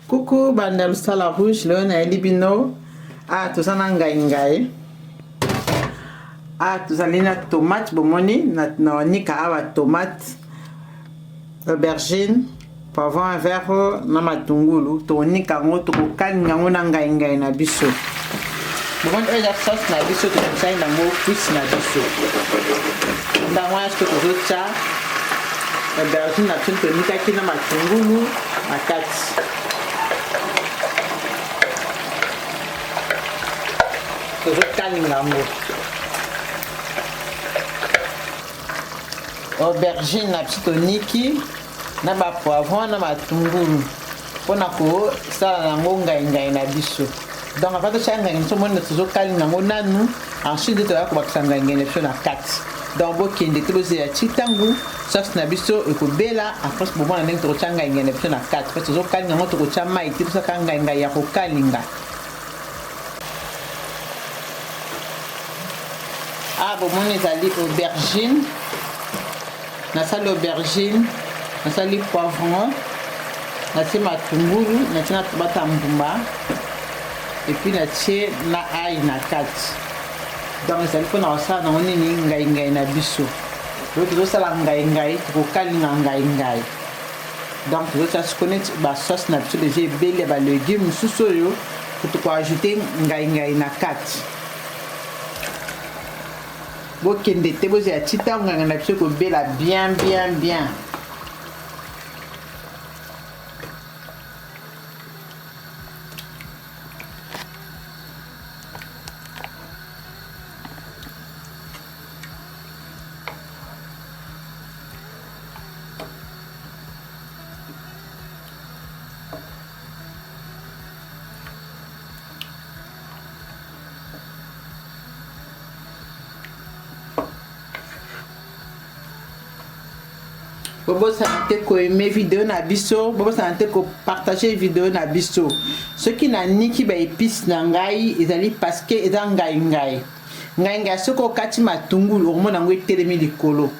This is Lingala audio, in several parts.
Coucou banda lusala rouge lelo nayeli bino ah toza na ngai ngai ah tozali na tomate bomoni na naonika awa tomate aubergine poivron vert na matungulu tokonika yango tokokalinga yango na ngai ngai na biso bomoni oyo eza sauce na biso tokosali nango cuisse na biso ndango wana soki tozotya aubergine na biso tonikaki na matungulu na kati tozokalinga yango aubergine na biso toniki na bapoivron na matungulu mpo na kosala na yango ngaingai na biso. Donc avant tosala ngai biso moni tozokalinga yango nanu, ensuite nde toya kobakisa ngai ngai na biso na kati. Donc bokende te, bozela ti ntango sauce na biso ekobela, après bomona ndenge tokotya ngai ngai na biso na kati. Parce tozokalinga yango, tokotya mai te, tosaka ngai ngai ya kokalinga. Ah, bomoni ezali aubergine. Nasali aubergine, nasali poivron, natie matungulu, natie na tomate ya mbuma et puis natie na ail na kati. Donc ezali mpona kosala nango nini ngai ngai na biso. Oyo tozosala ngai ngai, tokokalinga ngai ngai. Donc tozotia sikoyo neti ba sauce na biso deja ebeli ya ba legumes mosusu oyo tokoajoute ngai ngai na kati. Bokende te, bozela ti ntango nganga na biso ekobela bien bien bien. Bobosana te koaime video na biso, bobosana te kopartage video na biso. Soki naniki ba epice na ngai ezali parce que eza ngai ngai ngai ngai. Soki okati matungulu okomona yango etelemi likolo,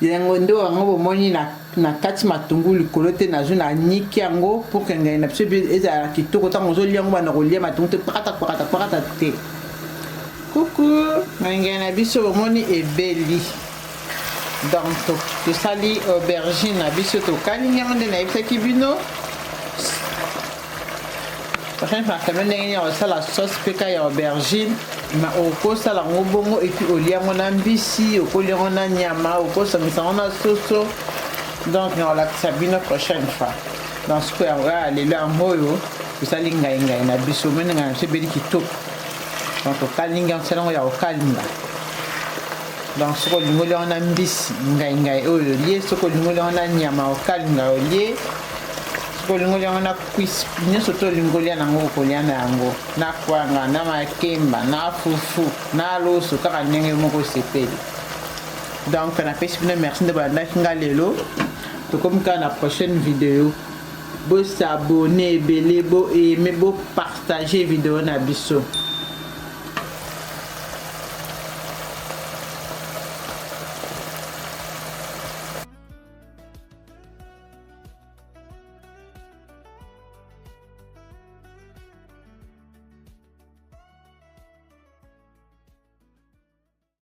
yango nde yango bomoni na, na kati matungulu likolo te, nazwi naniki yango pour que ngai na biso ezala kitoko. Ntango ozolia yango banda kolia matungulu te pakata pakata pakata te. Kuku ngai ngai na biso bomoni ebeli. Donc tosali aubergine na biso, tokalingi yango nde nayebisaki bino. Prochaine fois nakamba ndenge nini kosala sauce peka ya aubergine, ma okosala yango bongo epuis olia yango na mbisi, okolia yango na nyama, okosangisa yango na soso. Donc nakolakisa bino prochaine fois. Donc sikoyo yango ya lelo yango oyo tosali ngai ngai na biso, omoni ngai na biso ebeli kitoko. Donc tokalingi yango, tosali yango ya kokalinga. Donc soki olingi olia yango na mbisi ngai ngai oyo olie, soki olingi olia yango na nyama okalinga olie, soki olingi olia yango na cuisse, nyonso to olingi olia nango okolia na yango, na kwanga, na makemba, na fufu, na loso, kaka ndenge moko osepeli. Donc napesi bino merci nde bolandaki nga lelo. Tokomi kaka na prochaine video. Bo s'abonner ebele, bo aimer, bo partager video na biso.